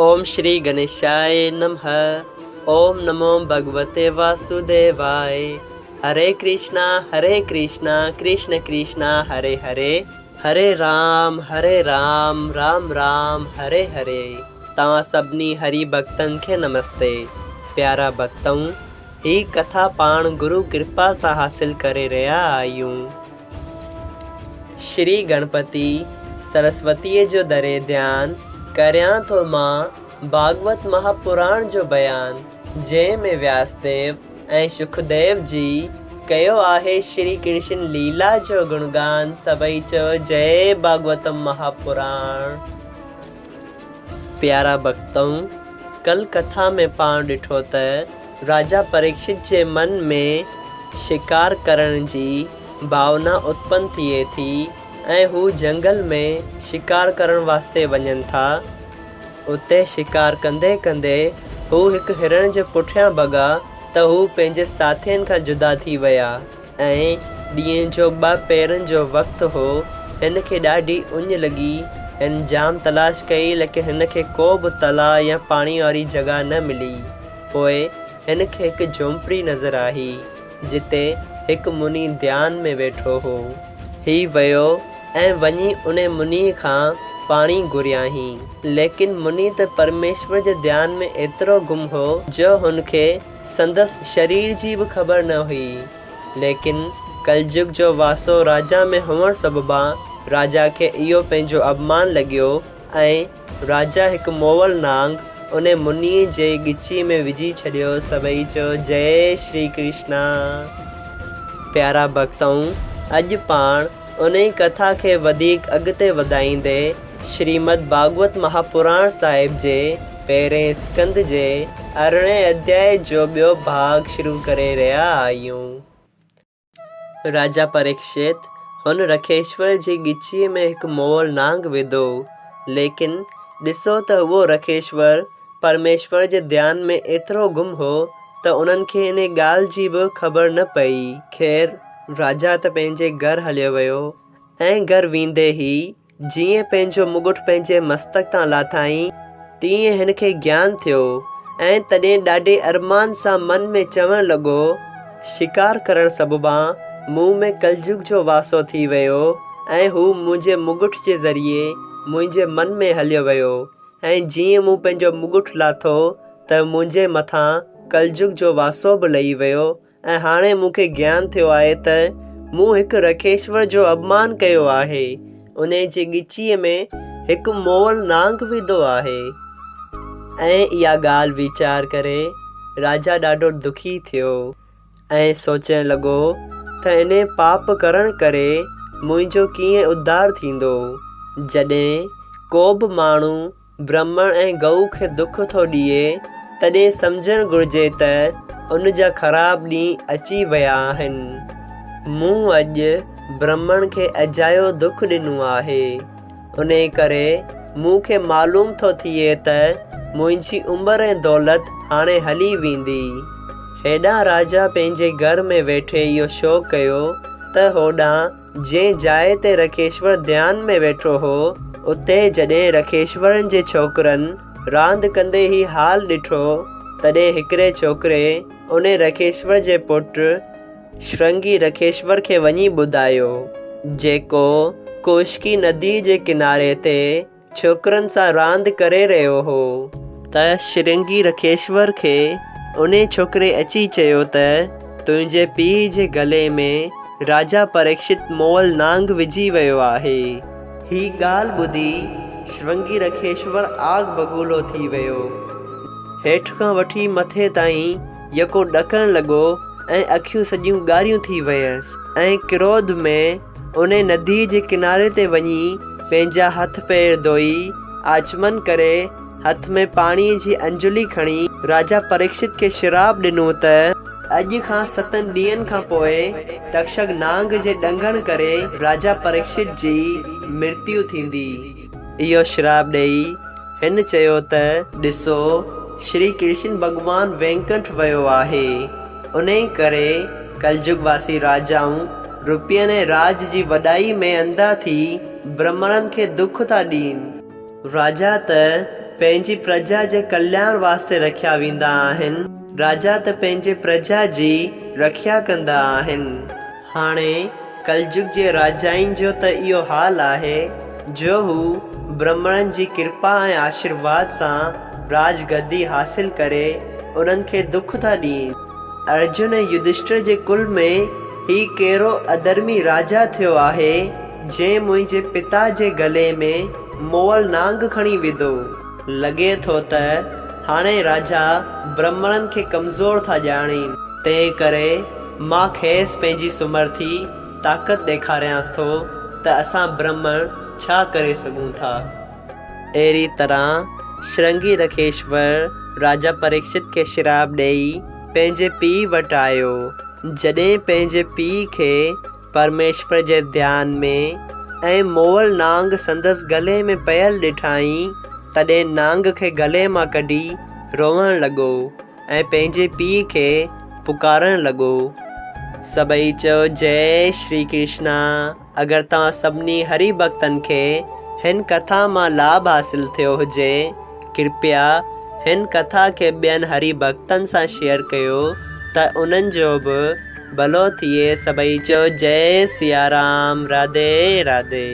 اوم شري گنيشاء نمھ اوم نمو ڀڳوتي واسوديواء هري ڪرشنا هري ڪرشنا ڪرشن ڪرشنا هري هري هري رام هري رام رام رام هري هري توهان سڀني هري ڀڳتن کي نمستي پيارا ڀڳتؤ هي ڪٿا پاڻ گرو ڪرپا سان حاصل ڪري رهيا آهيون. شري گڻپتي سرسوتيء جو دري ڌيان ڪريان ٿو مان ڀاڳوت مهاپراڻ جو بيان جنهن ۾ وياسديو ۽ شڪديو جي ڪيو آهي شري ڪرشن ليلا جو گڻگان سڀئي چئو جئي ڀاڳوتم مهاپراڻ. پيارا ڀڳتؤ! ڪل ڪٿا ۾ پاڻ ڏٺو ته راجا پريڪشت جي من ۾ شڪار ڪرڻ جي ڀاونا اتپن ٿئي ٿي ۽ هو جهنگل ۾ شڪار ڪرڻ واسطي وڃن ٿا. اتي شڪار ڪندي ڪندي هو هڪ هرڻ جي پٺيان ڀڳا ته هو پنهنجي ساٿين کان جدا ٿي ويا. ۽ ڏينهن جو ٻه پهرن جو وقت هو. هن کي ڏاڍي اڃ لڳي. هن جام تلاش ڪئي ليڪن هن کي ڪو به تلاء يا پاڻي واري جڳهه نه ملي. پوء هن کي هڪ جهونپڙي نظر آئي، جتي هڪ مني ڌيان ۾ ويٺو هو. هي ويو ۽ وڃي انهي منيء کان پاڻي گهريائين. ليڪن مني ته پرميشور جي ڌيان ۾ ايترو گم هو، جو هن کي سندس شرير جي به خبر نه هئي. ليڪن ڪلجگ جو واسو راجا ۾ هئڻ سببان راجا کي اهو پنهنجو اپمان لڳيو ۽ راجا هڪ مئل نانگ انهي منيء جي ڳچيء ۾ وجهي ڇڏيو. سڀئي چيو جئي شري ڪرشنا. پيارا ڀڳتؤ! اڄ پاڻ انهي ڪٿا کي وڌيڪ اڳتي وڌائيندي شريمد ڀاڳوت مهاپراڻ صاحب جي پهرئين اسڪنڌ جي ارڙهين اڌيائي جو ٻيو ڀاڳ شروع ڪري رهيا آهيون. راجا پريڪشت هن رکيشور جي ڳچيء ۾ هڪ مئل نانگ وڌو، ليڪن ڏسو ته اهو رکيشور پرميشور جي ڌيان ۾ ايترو گم هو ته انهن کي انهي ڳالهه جي به خبر نه پئي. خير، راجا ته پنهنجي گهر هليو ويو ۽ گهر ويندي ئي جيئن پنهنجو مگٽ پنهنجي مستڪ تان لاٿائين، تيئن هن کي گيان ٿيو ۽ تڏهن ڏاڍي ارمان سان من ۾ چوڻ لڳو، شڪار ڪرڻ سببان مون ۾ ڪلجگ جو واسو ٿي ويو ۽ هو منهنجي مگٽ جي ذريعي منهنجي من ۾ هليو ويو ۽ جيئن مون پنهنجو مگٽ لاٿو ته منهنجي مٿان ڪلجگ جو واسو به لهي ويو ۽ هاڻي مون کي گيان ٿيو آهي ته مون هڪ رکيشور جو اپمان ڪيو آهي، انهي جي ڳچيء ۾ هڪ مئل نانگ وڌو آهي. ۽ اها ڳالهه ويچار ڪري راجا ڏاڍو دکي ٿيو ۽ سوچڻ لڳو ته انهي پاپ ڪرڻ ڪري منهنجو ڪيئن اڌار ٿيندو؟ جڏهن ڪوبه ماڻهو برهمڻ ۽ گئو کي دک ٿو ڏئي، تڏهن سمجهڻ گهرجي ته ان جا خراب ڏينهن اچي ويا آهن. مون اڄ برهمڻ کي اجايو دک ڏنو آهي. انهيء ڪري مون کي معلوم ٿو ٿئي ته منهنجي عمر ۽ دولت هاڻي هلي ويندي. هيڏانهن راجا پنهنجي گهر ۾ ويٺي اهو شوق ڪيو ته هوڏانهن جنهن جاء تي رکيشور ڌيان ۾ ويٺو هو، اتي جڏهن رکيشورن جي ڇوڪرن راند ڪندي هي حال ڏٺو، تڏهن هڪڙي ڇوڪري انهي رکيشور جي پٽ شرنگي رکيشور کي وڃي ٻڌايو، جيڪو ڪوشڪي نديء جي ڪناري تي ڇوڪرن سان راند ڪري رهيو هو. ته شرنگي رکيشور کي انهي ڇوڪري اچي چيو ته تنهنجي پيء جي گلي ۾ راجا پريڪشت مئل نانگ وجهي ويو آهي. هي ڳالهه ٻڌي شرنگي رکيشور آگ بگولو ٿي ويو. هيٺ کان وٺي مٿي تائين يڪو ڏڪڻ لڳو ۽ اکيون سڄيون ڳاڙهيون ٿي ويس ۽ ڪروڌ ۾ انهي نديء جي ڪناري تي وڃي پنهنجا هٿ پير ڌوئي، آچمن ڪري، هٿ ۾ پاڻيء جي انجلي کڻي راجا پريڪشت کي شراب ڏنو ته، اڄ کان ستن ڏينهن کان پوء تڪشڪ نانگ جي ڏنگڻ ڪري راجا پريڪشت جي مرتيو ٿيندي. اهو شراب ڏيئي هن چيو ته، ڏسو، شري ڪرشن ڀڳوان وينڪنٺ ويو آهي. انهيء ڪري ڪلجگ واسي راجائون روپين ۽ راڄ جي وڏائي ۾ انڌا ٿي برهمڻن کي دک ٿا ڏين. راجا ته پنهنجي پرجا جي ڪلياڻ واسطي رکيا ويندا آهن. راجا ته پنهنجي پرجا جي رکيا ڪندا آهن. هاڻي ڪلجگ جي راجائن جو ته اهو حال آهي جو هو برهمڻن جي ڪرپا ۽ آشيرواد سان راج گدي حاصل ڪري انهن کي دک ٿا ڏين. ارجن ۽ يڌشٽر جي ڪل ۾ هي ڪهڙو اڌرمي راجا ٿيو آهي جنهن منهنجي پتا جي گلي ۾ مئل نانگ کڻي وڌو. لڳي ٿو ته هاڻي راجا برهمڻن کي ڪمزور ٿا ڄاڻين، تنهن ڪري مان کيس پنهنجي سمرٿي، طاقت، ڏيکاريانس ٿو ته اسان برهمڻ ڇا ڪري سگهون ٿا. اهڙي طرح شرنگي رکيشور راجا پريکشت کي شراب ڏيئي پنهنجي پيء وٽ آيو. جڏهن پنهنجي پيء کي پرميشور جي ڌيان ۾ ۽ مئل نانگ سندس گلي ۾ پيل ڏٺائين، تڏهن نانگ کي گلي مان ڪڍي روئڻ لڳو ۽ پنهنجي پيء کي پڪارڻ لڳو. سڀئي چئو جئي شري ڪرشنا. اگر توهان سڀني هري ڀڳتن کي هن ڪٿا مان لاڀ حاصل ٿيو هجي ڪرپيا هن ڪٿا کي ٻين هري ڀڳتن سان شيئر ڪيو ته انهن جو به ڀلو ٿئي سڀئي چئو جئي سيارام راڌي راڌي.